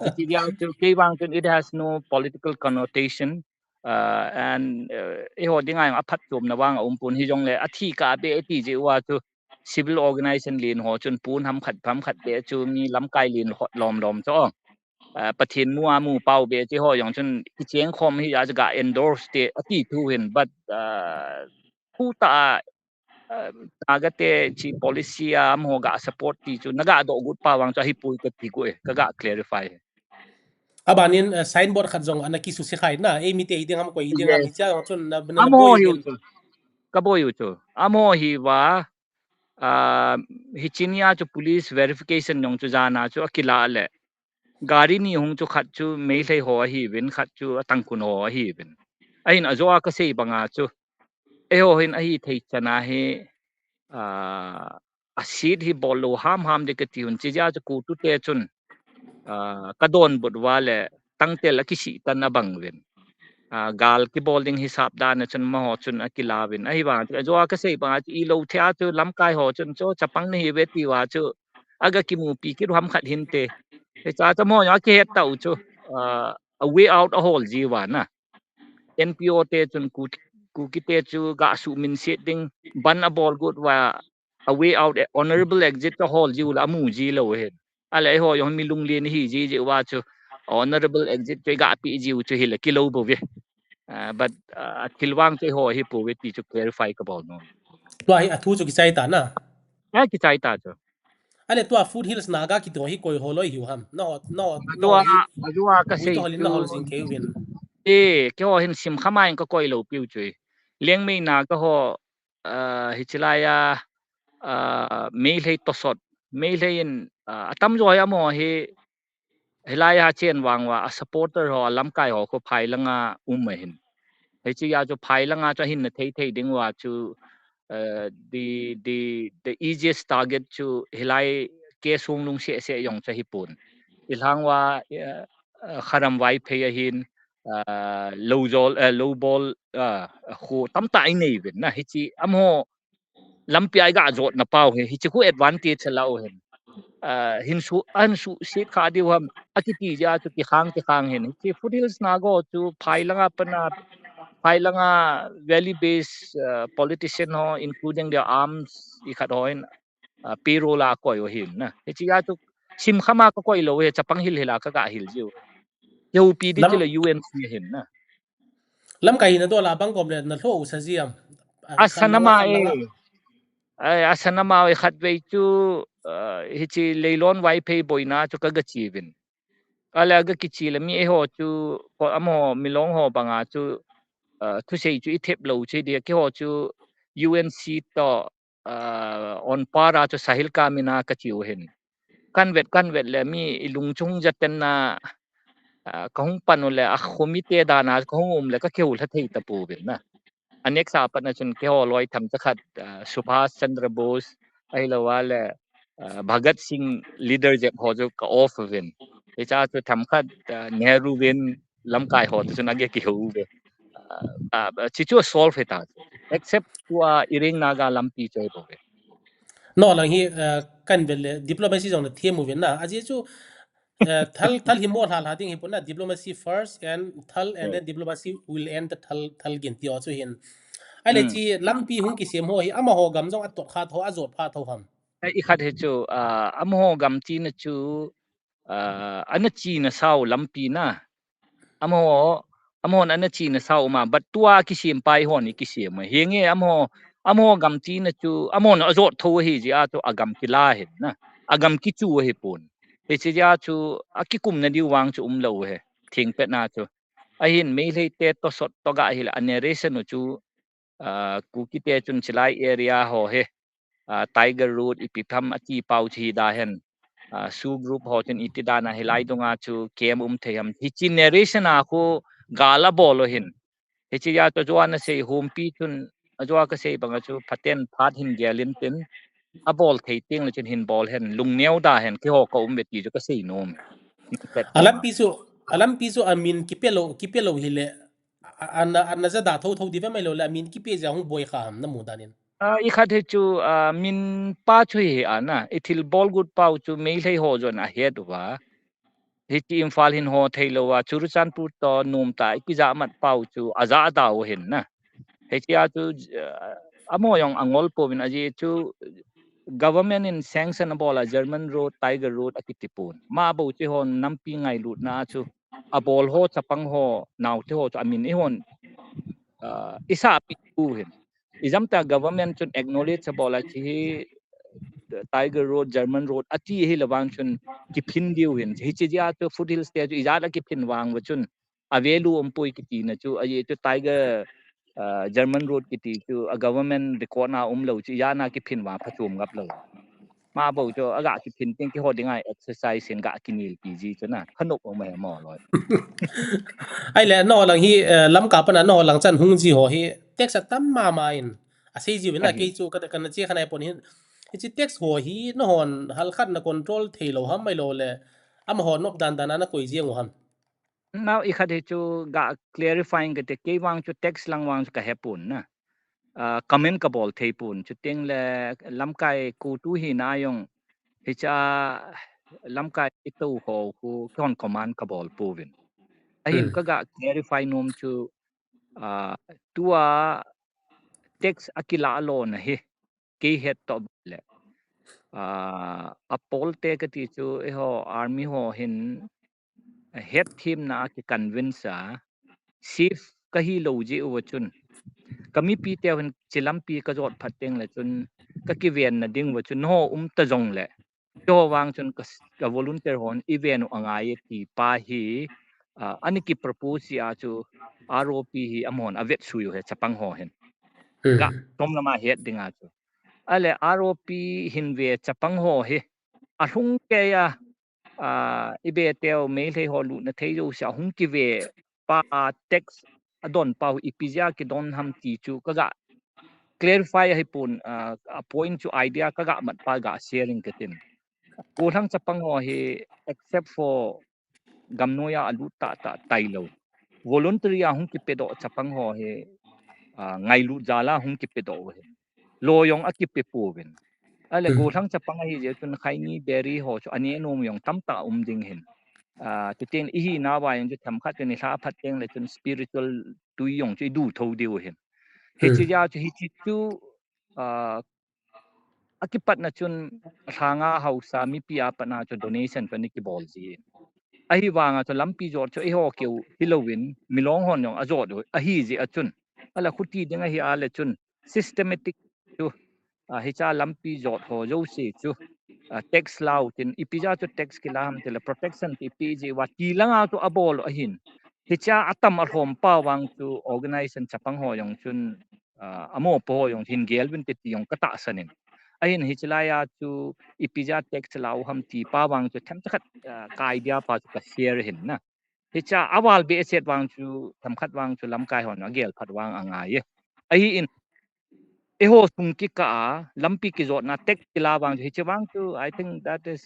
Hiche jeh a chu kei vang chun it has no political connotation. Ah, and, eh, eiho dinga jong aphatchomna vang aum pon, hijongle athi kah beh iti jeh uva chu civil organization len ho chun pon ham khat ham khat beh chu mi lamkai len ho lom lom chu, ah, Pathen mu a mu pau beh chu eiho jong chun kicheng khom hi a chu ga endorse te ati thu ahin, but, ah, thu tah a, ah, Naga te hiche policy a amaho ga support ti chu naga doh got pa vang chu ahipoi kati got e, kaga clarify. Abanin, eh, signboard khat jong ana kisuse khai na, eimi te hiding ham koi hiding ham, yes, hichea jong chun na, na, na boi u chu. Kaboi u chu. Amaho hi uva, ah, hiche nia chu police verification jong chu jana chu akilah le. Gari ni hung chu khat chu Meitei ho ahiuvin, khat chu Tangkhul ho ahiuvin. Ahin ajo a kasei banga chu. Eiho hin ahithei chana hi, ah, a seat hi bol lou ham ham ding kati un, chujeh a chu CoTU te chun, ah, kadonbut uva le tangtel akisih tan abang uvin. Ah, gal kibol ding hisap dan a chun amaho chun akilauvin. Ahivang chu, ajo a kasei banga chu ilou thei a chu lamkai ho chun chu chapang nahiuve tiuva chu aga kimupi kit u ham khat hinte. Hichea chu amaho jong akihet tau chu, ah, a way out ahol jiuva na. N P O te chun Ku-, Kuki te chu ga suhminset ding ban abol got uva, a way out, eh, honorable exit chu ahol jiu le amu jilou ahin. Ale eiho jong mi lunglen ihi ji jeh uva chu honorable exit chu iga pe jiu chu hile kilou bouve. Ah, but, ah, thil vang chu eiho ahipouve ti chu clarify kabol nom. Tua hi athu chu kichai ta na? Eh, kichai ta chu. Ale tua Foothills Naga kiti ho hi koi ho loi hiu ham? Naho, naho, naho hi, ajo a kasei chu, naho jing kei uvin. Eh, keiho hin simkham a hin kakoi lou piu chu. Liangmai Naga ho, ah, hiche laiya, ah, Meitei tosot, Meitei in, ah, atamjo hi amaho hi, hilaiya chen vang uva, a supporter ho, a lamkai ho khu phai langa um ahin. Hichea chu phai langa chu ahinna thei thei ding uva chu, eh, the, the, the easiest target chu hilai K. Songlung seh seh jong chu ahipon. Ilhang uva, eh, eh, Kharam Vaiphei ahin, ah, Loujol, eh, Loubol, ah, khu tamtah inei uvin na hiche amaho lampi a iga jotna pau hi, hiche khu advantage alau ahin. Ah, hin su, ahin suhset kha diu ham, akiti jeh a chu kikhang kikhang hin. Hiche Foothills Naga ho chu phai langa pana, phai langa valley based, ah, politician ho, including their arms, ikhat ho hin, ah, payroll a akoi u ahin na. Hichea chu simkham a kakoi lou hi, chapang hil hil a kaga hil jiu. Kihoupi ding chu le U N C ahin na. Lamkai hina dol a bang kom le nalhoh u sa ji am? Ah, asa nama e. Ai, asan amau i khatvei chu, ah, hichi Leilon Vaiphei boina chu ka ga chi uvin. Ale aga kichi le mi eiho chu, ko amaho Milong ho banga chu, ah, thusei chu i thep lou chu dia keiho chu U N C to, ah, on para chu Sahil Kamina ka chi u hin. Kan vet, kan vet le mi i lung chung jaten na, ah, ka hung pan u le a khumi te dana ka hung um le ka keu hla thei ta pu vin na. A next a patna chun keiho loi tham cha khat, ah, Subhas Chandra Bose, ahilou a le, ah, Bhagat Singh leader jep ho chu ka off uvin. Hicha chu tham khat, ah, Nehru vin lamkai ho chu chun age kihou uve. Ah, ah, chi chu solve hita. Except tua Iring Naga lampi chu ahi bou ve. No lang hi, ah, kan vel le diplomacy jong na thiam uvin na. Aji chu Eh, thal, thal hi mo hla hla ding hi pon na, diplomacy first and thal, and then diplomacy will end the thal, thal gin ti o chu hin. Ai le chi lampi hung kisem ho hi, amaho gam jong a tot kha tho, a jot pha tho ham. Eh, i khat hi chu, ah, amaho gam chi na chu, ah, ana chi na sau lampi na. Amaho, amahon ana chi na sau ma, but tua kisem pai hon i kisem. Hi nge amaho, amaho gam chi na chu, amahon a jot tho hi ji a chu a gam kila hin na. A gam kichu hi pon. Hichi jia chu a kikum na diu vang chu um lou he. Thing pet na chu. Ahin Meitei te to sot to ga hi la a narration u chu, ah, Kuki te chun chilai area ho he. Ah, Tiger Road ipi tham a ti pau chi da hen. Ah, Su group ho chun iti dan a hilai dunga chu kem um thei ham. Hichi narration a khu ga la bol u hin. Hichi jia chu jua na sei humpi chun, a jua ka sei banga chu phaten phat hin gel in tin, a bol thei ting le chun hin bol hen, lung neo da hen, keiho ka um ve ti chu ka sei nom. A lampi chu, a lampi chu a min kipe lou, kipe lou hi le, a, a na, a na ja da tho tho di ve mai lou le, a min kipe ja hung boi kha ham na mu dan in. Ah, i khat hi chu, ah, min pa chu hi a na, i thil bol gut pau chu Meitei ho jon a het uva. Hichi Imphal hin ho thei lou a, Churachandpur to nom ta, i kija mat pau chu, a ja da u hin na. Hichi a chu, ah, amaho jong a ngol pouvin aji chu, government in sanction a bol a German Road, Tiger Road a kiti pon. Ma bou chi hon nampi ngailut na chu, a bol ho, chapang ho, nau te ho chu a min i hon, ah, i sa pi u hin. I jam ta government chun acknowledge a bol a chi hi Tiger Road, German Road, a ti hi la vang chun kiphin diu hin. Hichi jia chu foothills te chu i ja la kiphin vang va chun a value um poi kiti na chu, a ye chu Tiger, ah, German Road kiti chu a government record na um lou chu i ja na kiphin vang pha chom ngap lou. Ma bou chu a ga kiphin ting keiho ding a exercise hin ga kinil pi ji chu na. Khanop ong ma he mo loi. Ai le, no lang hi, eh, lamka pana no lang chan hung ji ho hi, tax a tam ma ma in. A sei ji win a kei chu ka, ka na che khanai pon hin. Hichi tax ho hi, no hon hal khat na control thei lou ham mai lou le. Amaho nop dan dan a na koi ji ngu ham. Now i khat hi chu ga clarify ka te kei vang chu tax lang vang chu ka he pon na. Ah, comment ka bol thei pon. Chuting le lamkai ku tu hi na jong hicha lamkai i to ho khu kon command ka bol pouvin. Ahin ka ga clarify nom chu, ah, tua tax a kila lo na hi kei het to le. Ah, a pol te ka ti chu eiho army ho hin het thim na a ki convince a, safe ka hi lou ji uva chun. Ka mipi te hin chilampi ka jot phat teng le chun, ka kiven na ding uva chun, no um ta jong le. Cho vang chun ka, ka volunteer hon i ven u a ngai e ti pa hi, ah, ani ki propose a chu R O P hi amahon a vet sui u he chapang ho hin. Ga tom lama het ding a chu. Ale R O P hin ve chapang ho hi. A hlung ke a, ah, i be teu Meitei ho lut na thei jo sia hung ki ve pa a tax a don pau ipi jia ki don ham ti chu ka ga clarify a hi pon, ah, a point chu idea ka ga mat pa ga sharing ka tin. Gollhang chapang ho hi except for gamnoi a lut ta ta tai lo. Voluntary a hung ki pe do chapang ho hi, ah, ngailut jal a hung ki pe do hi. Lo jong a ki pe pouvin. Ale gollhang chapang a hi je chun khaini beri ho chu ani nom jong tam ta um ding hin. Ah, chutin i hi na va jong chu tham khat chu ni hla phat teng le chun spiritual tui jong chu i du tho diu hin. Hichi jia chu hichi chu, ah, a kipat na chun lhanga hausa mipi a pat na chu donation chu ani ki bol ji. Ahi vang a chu lampi jot chu eiho keu hi louvin Milong hon jong a jot u ahi ji a chun. Ala khuti ding ahi a le chun systematic chu, hicha lampi jot ho jouse chu tax lau tin, ipi jeh a chu tax kila ham tile protection ti ipi jeh uva ti langa chu abol ahin. Hicha atam alhom pa vang chu organization chapang ho jong chun, amopo ho jong hin gel uvin te ti jong katahsan in. Ahin hiche laiya chu ipi jeh a tax lau ham ti pa vang chu themcha khat ka idea pa chu ka share ahin na. Hicha aval behseh vang chu themkhat vang chu lamkai hon agel phat vang angai e. Ahin eiho sung kikah a lampi kijotna tax kila vang chu hiche vang chu I think that is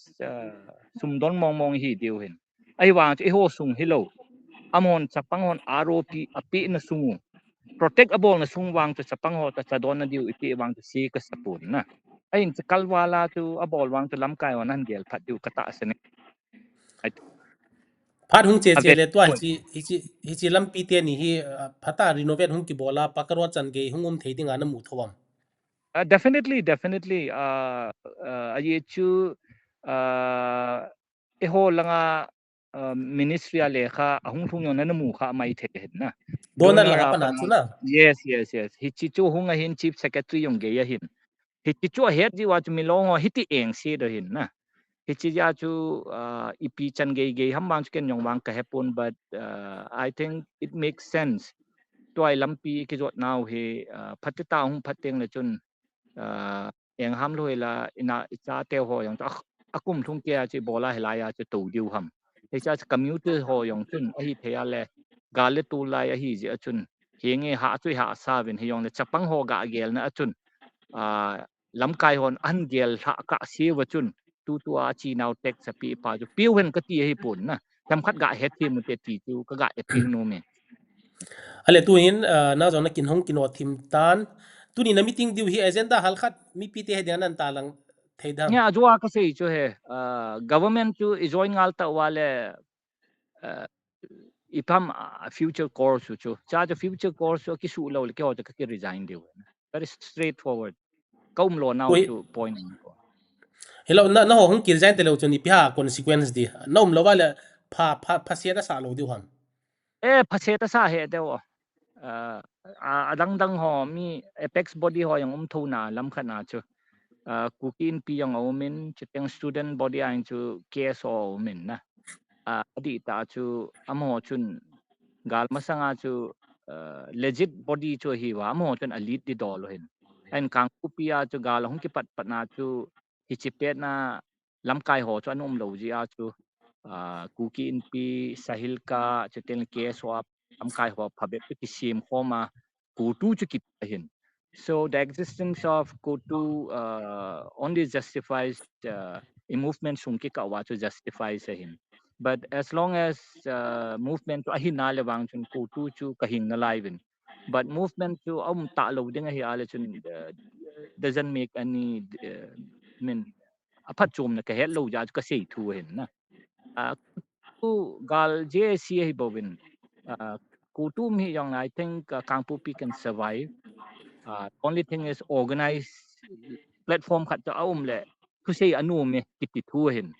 sumdon mong mong hi diu hin. Ahivang chu eiho sung hilou, amahon chapang hon R O P apehna sung u, protect abolna sung vang chu chapang ho toh chadonna diu ipeh vang chu se kasa pon na. Ahin chu kalval a chu abol vang chu lamkai hon ahin gel phat diu katahsan e. Phat hung che che le tua hiche, hiche lampi teni hi phatah a renovate hung kibol a pucca road chan gei hung um thei dinga namu thou am? Definitely, definitely. Ajeh chu eiho langa ministry a lekha ahung lhung jong namu kha maithei hin na. Donor langa pat na chu na. Yes, yes, yes. Hiche chu hung ahin, Chief Secretary jong gei ahin. Hiche chu ahet jeh uva chu milong ho hiti engse doh hin na. Hiche jeh a chu ipi chan gei gei ham vang chu ken jong vang kahepon, but I think it makes sense. Tua hi lampi kijot nau hi phatah a hung phat teng le chun engham lou hila ina icha teu ho jong chu akum lhung kei a chu ibola hilai a chu tou diu ham. Hiche a chu commuter ho jong chun ahithei a le gal le tol lai ahijeh a chun henge hah chu ihahsa uvin, hijongle chapang ho gagelna a chun lamkai hon ahin gel lhah kahseuva chun tutua achenau tax apeh pa chu peu hen kati ahipon na. Themkhat gahethem ute ti chu kaga appeal nom e. Ale tuhin nang jong nakin hung kino thim tan. Tuni na meeting diu hi agenda halkhat mipite he dinga nahin tahlang thei dam? Ajeh a kasei chu hi, government chu ijoin ngal tauva le ipi ham future course chu, cha chu future course chu akisuh lou le keiho chu kaki resign diu. Very straightforward. Kaum lo nau chu point. Hilou, na, naho hung ki resign talou chun ipi ham consequence di? Naum louva le pha, pha, phaset asah lou diu ham? E, phaset asah hih diu. Adang dang ho mi apex body ho jong um thou na lam khat na chu, Kuki Inpi jong aumin, chuteng student body a hin chu K S O aumin na. Adihtah chu amaho chun gal masanga chu legit body chu ahiuva amaho chun a lead di dol u hin. Ahin Kangpokpi a chu gal ahung kipat pat na chu hiche pet na lamkai ho chu ana um lou jeh a chu Kuki Inpi, Sahilka, chuteng K S O a lamkai ho phabep chu kisem khom a, CoTU chu kipe ahin. So the existence of CoTU only justifies a movement sung kikah uva chu justifies ahin. But as long as movement chu ahin na le vang chun CoTU chu kahing nalai uvin. But movement chu aum talou ding ahi a le chun doesn't make any, I mean, aphatchomna kahet lou jeh a chu kasei thu ahin na. CoTU gal J A C ahi bouvin, CoTU um hijongle I think Kangpokpi can survive. Only thing is organized platform khat chu aum le thusei anom e kiti thu ahin.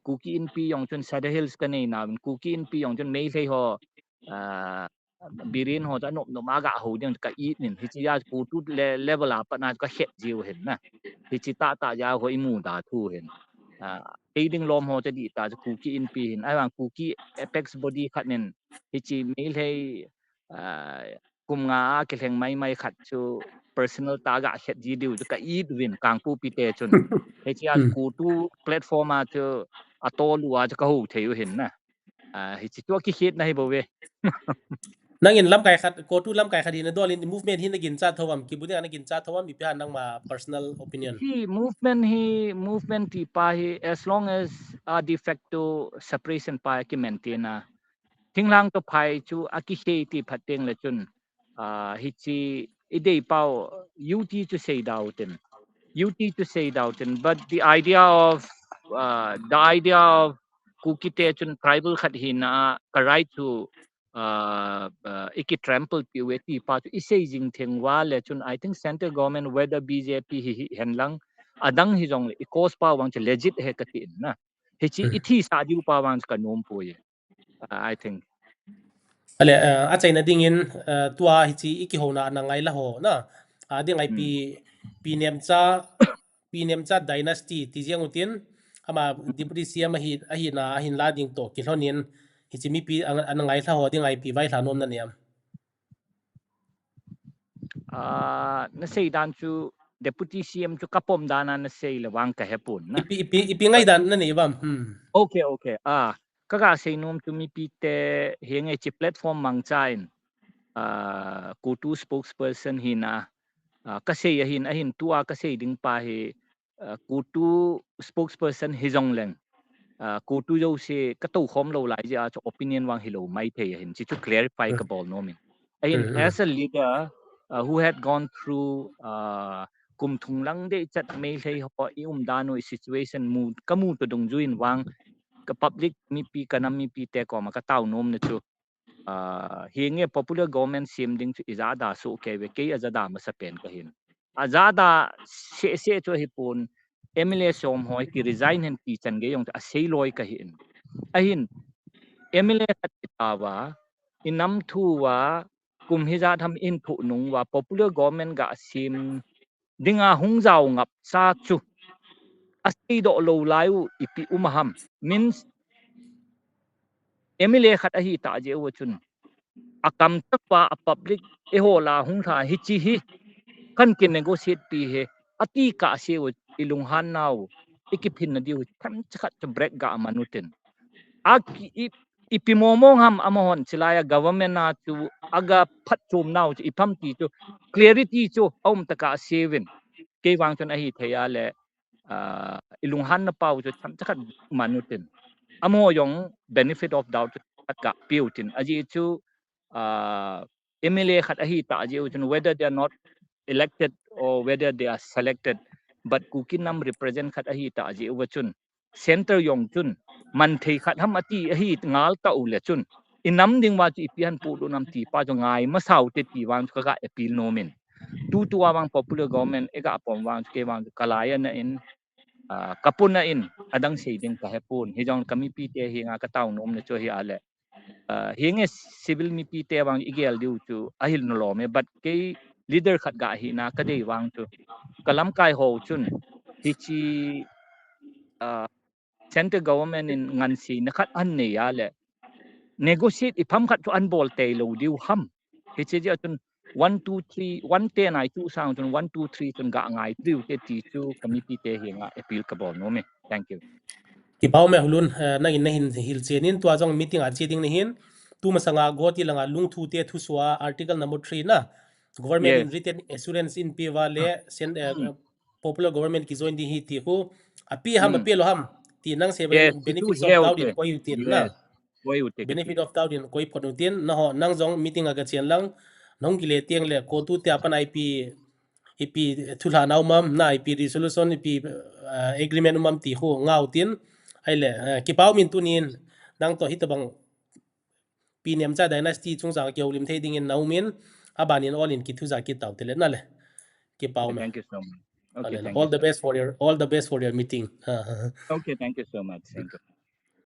Kuki Inpi jong chun Sadar Hills kanei nauvin, Kuki Inpi jong chun Meitei ho Biren ho chu anop nop a gah hou ding ka it in, hiche jeh a CoTU level a pat na chu kahet jiu hin na. Hiche tahtah jeh a ho imu da thu hin. Kei ding lom ho chu dihtah chu Kuki Inpi hin, ahivang Kuki apex body khat nin hiche Meitei kum nga a kilheng maimai khat chu personal tah a gah het ji diu chu ka it uvin Kangpokpi te chun. Hiche a CoTU platform a chu atol u a chu kahou thei u hin na. Hiche chu akikhetna hi bou ve. Nangin lamkai khat, CoTU lamkai khat hi nadol in movement hi naginchat thou am, kibu dinga naginchat thou am, ipi ham nangma personal opinion? Hi movement hi, movement ti pa hi, as long as a de facto separation pa kimaintain a, thinglhang toh phai chu akikhei ti phat teng le chun, hiche idei pau U T chu sei dau tin. U T chu sei dau tin, but the idea of, the idea of Kuki te chun tribal khat hina a ka right chu iki trample piu ve ti pa chu isei jing theng uva le chun, I think central government, whether B J P hi, hi hen lang, adang hijongle i cause pa vang chu legit ahi kati in na. Hiche ithisah diu pa vang chu kanom poi, I think. Ale, achaina dingin, tua hiche ikihouna ana ngai la ho na, ading ipi Pi Nemcha, Pi Nemcha dynasty ti jeng utin, ama Deputy C M ahi, ahina, ahin la ding toh kilhonin, hiche mipi ang, anangai lha ho ding a ipi vailhah nom nanei am? Ah, nasei dan chu Deputy C M chu kapom dan a nasei le vang kahepon na. Ipi, ipi, ipi ngaidan nanei uvem? Hmm. Okay, okay. Ah, kaga sei nom chu mipite henge hiche platform mangcha in, ah, CoTU spokesperson hina, ah, kasei ahin, ahin tua kasei ding pa hi, ah, CoTU spokesperson hijongleng, ah, CoTU jouse katou khom lou lai jeh a chu opinion vang hilou maithei ahin, hiche chu clarify kabol nom in. Ahin, as a leader, uh, who had gone through, uh, kum thum lang deichat Meitei ho i umdan u i situation mu, kamu toh dungjuiyin vang, ka public mipi, kanam mipite koma katao nom na chu, uh, henge popular government sem ding chu ijada soh kei uve, kei ajada masapen kahin. Ajada seh seh chu ahipon, M L A som ho ki resign hen ti chan gei jong chu asei loi kahin. Ahin, M L A khat itaova, inam thu uva, kum hijat ham in thu nung uva, popular government gasem dinga hung jao ngapsa chu asei doh lou lai u ipi um ham. Means, M L A khat ahitah jeh uva chun, akamchang uva a public eiho lah a hung lha hiche hi, kan ki negotiate pi hi, ati kah seh u ilunghan nau, ikiphin na diu hi, themcha khat chu break ga man utin. Aki, i, ipi mong mong ham amahon chilai a government a chu aga phatchom nau chu ipi ham ti chu clarity chu aum tah a seiyun. Kei vang chun ahithei a le, ah, ilunghan na pau chu themcha khat man utin. Amaho jong benefit of doubt chu khat ga pe utin. Ajeh chu, ah, M L A khat ahitah jeh u chun whether they are not elected or whether they are selected, but Kuki nam represent khat ahitah jeh uva chun center jong chun manthei khat ham ati ahi ngal tah u le chun, inam ding uva chu ipi han polut nam ti pa chu ngai masa ute ti vang chu kaga appeal nom in. Tutua vang popular government iga pom vang chu kei vang chu kalai ana in, ah, kapuna in adang sei ding kahepon. Hijong kamipite henga katao nom na chu hi a le, ah, henge civil mipite vang igel diu chu ahil nalom e, but kei leader khat ga hina kadei vang chu kalamkai ho chun hiche, ah, center government in nganseina khat anei a le negotiate ipi ham khat chu anbol tei lou diu ham. Hiche jeh chun one, two, three, one te nai chu sang chun one, two, three chun ga ngai diu te ti chu kamipite henga appeal kabol nom e. Thank you. Kipa um e Hulun, eh, nangin nahin hilchen in tua jong meeting a che ding nahin, tumasanga Guwahati langa lungthute thusoh a article number three na, government in written assurance in pe uva le, sen-, eh, popular government kijoin ding ahi ti khu, ape ham, ape lou ham ti nang sei uva, benefit of doubt in koi utin na. Benefit of doubt in koi phot utin, nangho, nang jong meeting a gachen lang, nahung kile teng le, CoTU te apan ipi, ipi thulhahna um am, na ipi resolution, ipi, ah, agreement um am ti khu ngah utin, ahile, ah, kipa um in tunin, nang toh hitobang Pi Nemcha dynasty chungchang kihoulim thei dingin na um in, abanin all in kithuja kit tau tele na le. Kipa um e. Thank you so much. Okay, thank you, sir. All the best for your, all the best for your meeting. Okay, thank you so much. Thank you.